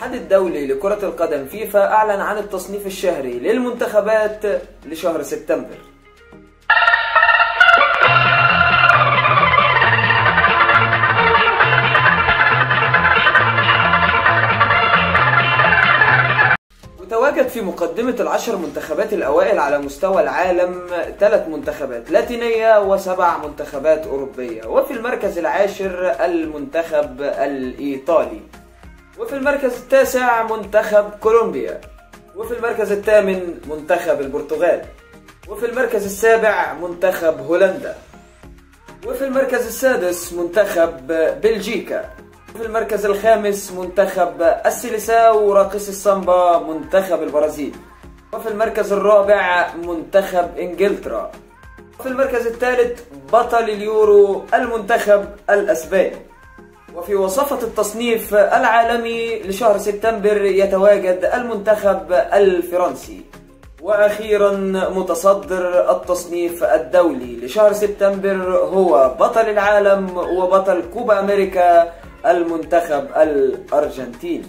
الاتحاد الدولي لكرة القدم فيفا أعلن عن التصنيف الشهري للمنتخبات لشهر سبتمبر. وتواجد في مقدمة العشر منتخبات الأوائل على مستوى العالم 3 منتخبات لاتينية و7 منتخبات أوروبية، وفي المركز العاشر المنتخب الإيطالي، وفي المركز التاسع منتخب كولومبيا، وفي المركز الثامن منتخب البرتغال، وفي المركز السابع منتخب هولندا، وفي المركز السادس منتخب بلجيكا، وفي المركز الخامس منتخب السيليساو وراقصي السامبا منتخب البرازيل، وفي المركز الرابع منتخب إنجلترا، وفي المركز الثالث بطل اليورو المنتخب الأسباني. وفي وصفة التصنيف العالمي لشهر سبتمبر يتواجد المنتخب الفرنسي. وأخيرا متصدر التصنيف الدولي لشهر سبتمبر هو بطل العالم وبطل كوبا أمريكا المنتخب الأرجنتيني.